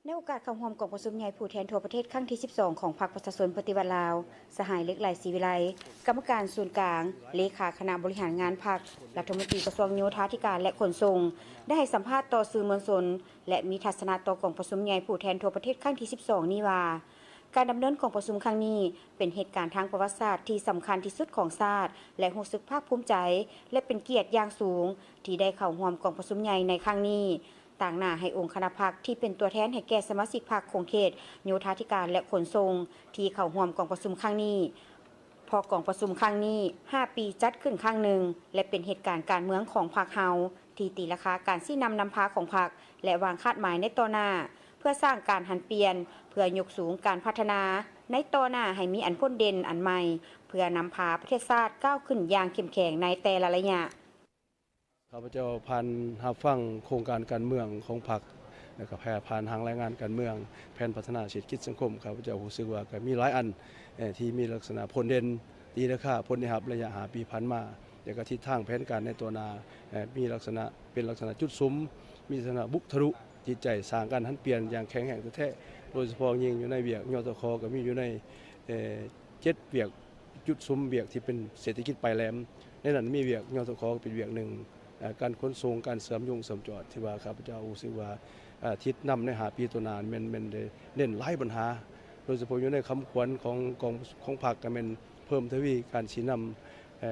ໃນໂອກາດເຂົ້າຮ່ວມກອງປະຊຸມໃຫຍ່ຜູ້ແທນທົ່ວປະເທດຄັ້ງທີສິບສອງ ຂອງພັກປະຊາຊົນປະຕິວັດລາວ, ສະຫາຍ ເຫຼັກໄຫຼ ສີວິໄລ, ກຳມະການສູນກາງ, ເລຂາຄະນະບໍລິຫານງານພັກ, ລັດຖະມົນຕີກະຊວງໂຍທາທິການ ແລະ ຂົນສົ່ງ ໄດ້ໃຫ້ສຳພາດຕໍ່ສື່ມວນຊົນ ແລະ ມີທັດສະນະຕໍ່ກອງປະຊຸມໃຫຍ່ຜູ້ແທນທົ່ວປະເທດຄັ້ງທີສິບສອງນີ້ວ່າ, ການດຳເນີນກອງປະຊຸມຄັ້ງນີ້ ເປັນເຫດການທາງປະຫວັດສາດທີ່ສຳຄັນທີ່ສຸດຂອງຊາດ ແລະ ຮູ້ສຶກພາກພູມໃຈ ແລະ ເປັນກຽດຢ່າງສູງທີ່ໄດ້ເຂົ້າຮ່ວມກອງປະຊຸມໃຫຍ່ໃນຄັ້ງນີ້, ຕາງໜ້າໃຫ້ອົງຄະນະພັກທີ່ເປັນຕົວແທນໃຫ້ແກ່ສະມາຊິກພັກຂົງເຂດໂຍທາທິການ ແລະ ຂົນສົ່ງ ທີ່ເຂົ້າຮ່ວມກອງປະຊຸມຄັ້ງນີ້. ເພາະກອງປະຊຸມຄັ້ງນີ້ ຫ້າປີຈັດຂຶ້ນຄັ້ງໜຶ່ງ ແລະ ເປັນເຫດການການເມືອງຂອງພັກເຮົາ ທີ່ຕີລາຄາການຊີ້ນຳນຳພາຂອງພັກ ແລະ ວາງຄາດໝາຍໃນຕໍ່ໜ້າ ເພື່ອສ້າງການຫັນປ່ຽນ, ເພື່ອຍົກສູງການພັດທະນາໃນຕໍ່ໜ້າໃຫ້ມີອັນພົ້ນເດັ່ນອັນໃໝ່, ເພື່ອນຳພາປະເທດຊາດກ້າວຂຶ້ນຢ່າງເຂັ້ມແຂງໃນແຕ່ລະໄລຍະ. ຂ້າພະເຈົ້າຜ່ານຮັບຟັງໂຄງການການເມືອງຂອງພັກ ແລະ ກໍຜ່ານຮ່າງລາຍງານການເມືອງ, ແຜນພັດທະນາເສດຖະກິດສັງຄົມ, ຂ້າພະເຈົ້າຮູ້ສຶກວ່າກໍມີຫຼາຍອັນ ເອີ ທີ່ມີລັກສະນະພົ້ນເດັ່ນ, ຕີລາຄາຜົນໄດ້ຮັບໄລຍະຫ້າປີຜ່ານມາ ແລະ ກໍທິດທາງແຜນການໃນຕໍ່ໜ້າ ເອີ ມີລັກສະນະ ເປັນລັກສະນະຈຸດສຸມ, ມີລັກສະນະບຸກທະລຸຈິດໃຈ, ສ້າງການຫັນປ່ຽນຢ່າງແຂງແຮງແທ້ໆ, ໂດຍສະເພາະຍິ່ງຢູ່ໃນວຽກ ຍທຂ ກໍມີຢູ່ໃນ ເອີ ເຈັດວຽກ ຈຸດສຸມວຽກທີ່ເປັນເສດຖະກິດປາຍແຫຼມ, ໃນນັ້ນມີວຽກ ຍທຂ ເປັນວຽກໜຶ່ງ, ເອີ ການຂົນສົ່ງ, ການເຊື່ອມໂຍງເຊື່ອມຈອດ ທີ່ວ່າຂ້າພະເຈົ້າຮູ້ສຶກວ່າ ເອີ ທິດນຳໃນຫ້າປີຕໍ່ໜ້າແມ່ນ ແມ່ນໄດ້ເນັ້ນຫຼາຍບັນຫາ, ໂດຍສະເພາະຢູ່ໃນຄຳຂວັນຂອງ ຂອງ ຂອງພັກ ກໍແມ່ນເພີ່ມທະວີການຊີ້ນຳ ເອີ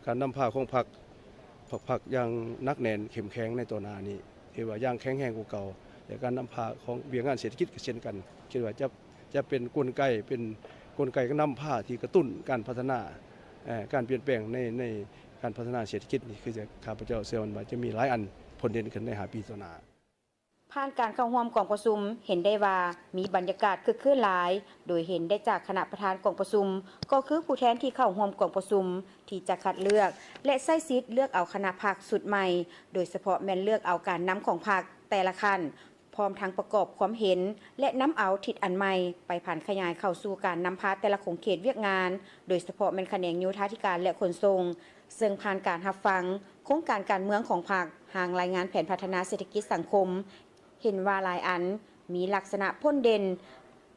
ການນຳພາຂອງພັກ ຂອງພັກຢ່າງໜັກແໜ້ນເຂັ້ມແຂງໃນຕໍ່ໜ້ານີ້ ຖືວ່າຢ່າງແຂງແຮງກວ່າເກົ່າ, ແລະ ການນຳພາຂອງວຽກງານເສດຖະກິດກໍເຊັ່ນກັນ, ຄິດວ່າຈະ ຈະເປັນກົນໄກ ເປັນກົນໄກນຳພາທີ່ກະຕຸ້ນການພັດທະນາ ເອີ ການປ່ຽນແປງໃນ ໃນການພັດທະນາເສດຖະກິດນີ້ ຄືຈະ ຂ້າພະເຈົ້າເຊື່ອໝັ້ນວ່າຈະມີຫຼາຍອັນພົ້ນເດັ່ນຂຶ້ນໃນຫ້າປີຕໍ່ໜ້າ. ຜ່ານການເຂົ້າຮ່ວມກອງປະຊຸມ ເຫັນໄດ້ວ່າມີບັນຍາກາດຄຶກຄື້ນຫຼາຍ, ໂດຍເຫັນໄດ້ຈາກຄະນະປະທານກອງປະຊຸມ ກໍຄືຜູ້ແທນທີ່ເຂົ້າຮ່ວມກອງປະຊຸມ ທີ່ຈະຄັດເລືອກ ແລະ ໃຊ້ສິດເລືອກເອົາຄະນະພັກຊຸດໃໝ່, ໂດຍສະເພາະແມ່ນເລືອກເອົາການນຳຂອງພັກແຕ່ລະຂັ້ນ, ພ້ອມທັງປະກອບຄວາມເຫັນ ແລະ ນຳເອົາທິດອັນໃໝ່ໄປຜັນຂະຫຍາຍເຂົ້າສູ່ການນຳພາແຕ່ລະຂົງເຂດວຽກງານ, ໂດຍສະເພາະແມ່ນຂະແໜງໂຍທາທິການ ແລະ ຂົນສົ່ງ. ເຊິ່ງຜ່ານການຮັບຟັງໂຄງການການເມືອງຂອງພັກ, ຮ່າງລາຍງານແຜນພັດທະນາເສດຖະກິດສັງຄົມ ເຫັນວ່າຫຼາຍອັນມີລັກສະນະພົ້ນເດັ່ນ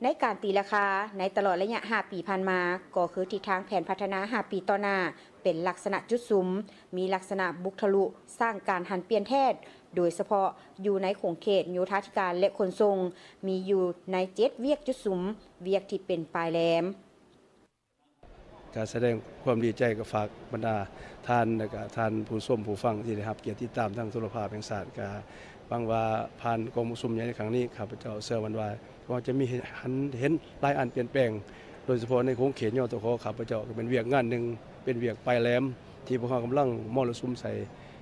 ໃນການຕີລາຄາໃນຕະຫຼອດໄລຍະຫ້າປີຜ່ານມາ, ກໍຄືທິດທາງແຜນພັດທະນາຫ້າປີຕໍ່ໜ້າ ເປັນລັກສະນະຈຸດສຸມ, ມີລັກສະນະບຸກທະລຸ, ສ້າງການຫັນປ່ຽນແທ້, ໂດຍສະເພາະຢູ່ໃນຂົງເຂດໂຍທາທິການ ແລະ ຂົນສົ່ງ, ມີຢູ່ໃນເຈັດວຽກຈຸດສຸມ, ວຽກທີ່ເປັນປາຍແຫຼມ. ກະສະແດງຄວາມດີໃຈ ກະຝາກບັນດາທ່ານ ແລະ ກະທ່ານຜູ້ຊົມຜູ້ຟັງທີ່ໄດ້ຮັບກຽດຕິດຕາມທາງໂທລະພາບແຫ່ງຊາດ, ກະຫວັງວ່າຜ່ານກອງປະຊຸມໃຫຍ່ໃນຄັ້ງນີ້ ຂ້າພະເຈົ້າເຊື່ອໝັ້ນວ່າ ເຮົາຈະມີເຫັນ ເຫັນຫຼາຍອັນປ່ຽນແປງ, ໂດຍສະເພາະໃນຂົງເຂດ ຍທຂ ຂ້າພະເຈົ້າກໍເປັນວຽກງານໜຶ່ງ ເປັນວຽກປາຍແຫຼມທີ່ພວກເຮົາກຳລັງມໍລະສຸມໃສ່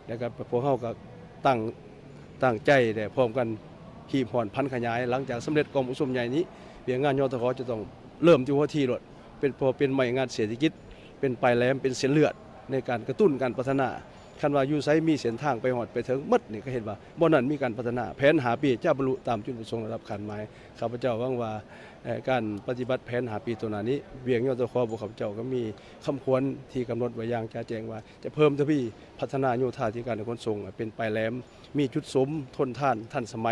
ແລະ ກໍພວກເຮົາກໍຕັ້ງ ຕັ້ງໃຈ ແລະ ພ້ອມກັນຮີບຮ້ອນຜັນຂະຫຍາຍ. ຫຼັງຈາກສຳເລັດກອງປະຊຸມໃຫຍ່ນີ້ ວຽກງານ ຍທຂ ຈະຕ້ອງເລີ່ມຢູ່ຫົວທີໂລດ, ເປັນ ເພາະເປັນໄມ້ງານເສດຖະກິດ, ເປັນປາຍແຫຼມ, ເປັນເສັ້ນເລືອດໃນການກະຕຸ້ນການພັດທະນາ. ຄັນວ່າຢູ່ໃສມີເສັ້ນທາງໄປຮອດໄປເຖິງໝົດນີ້ ກໍເຫັນວ່າບ່ອນນັ້ນມີການພັດທະນາ, ແຜນຫ້າປີຈະບັນລຸຕາມຈຸດປະສົງລະດັບຄາດໝາຍ. ຂ້າພະເຈົ້າຫວັງວ່າ ເອີ ການປະຕິບັດແຜນຫ້າປີຕໍ່ໜ້ານີ້ ວຽກ ຍທຂ ພວກຂ້າພະເຈົ້າກໍມີຄຳຂວັນທີ່ກຳນົດໄວ້ຢ່າງຈະແຈ້ງວ່າ ຈະເພີ່ມທະວີພັດທະນາໂຍທາທິການ ແລະ ຂົນສົ່ງໃຫ້ເປັນປາຍແຫຼມ, ມີຈຸດສຸມ, ທົນທານ, ທັນສະໄໝ,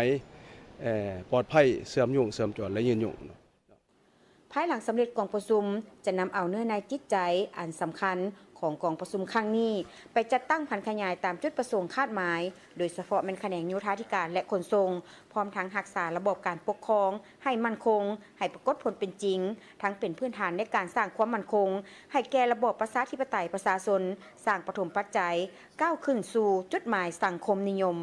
ເອີ ປອດໄພ, ເຊື່ອມໂຍງ, ເຊື່ອມຈອດ ແລະ ຍືນຍົງ. ພາຍຫຼັງສຳເລັດກອງປະຊຸມ ຈະນຳເອົາເນື້ອໃນຈິດໃຈອັນສຳຄັນຂອງກອງປະຊຸມຄັ້ງນີ້ ໄປຈັດຕັ້ງຜັນຂະຫຍາຍຕາມຈຸດປະສົງຄາດໝາຍ, ໂດຍສະເພາະແມ່ນຂະແໜງໂຍທາທິການ ແລະ ຂົນສົ່ງ, ພ້ອມທັງຮັກສາລະບອບການປົກຄອງໃຫ້ໝັ້ນຄົງ, ໃຫ້ປາກົດຜົນເປັນຈິງ, ທັງເປັນພື້ນຖານໃນການສ້າງຄວາມໝັ້ນຄົງໃຫ້ແກ່ລະບອບປະຊາທິປະໄຕປະຊາຊົນ, ສ້າງປະຖົມປັດໄຈ ກ້າວຂຶ້ນສູ່ຈຸດໝາຍສັງຄົມນິຍົມ.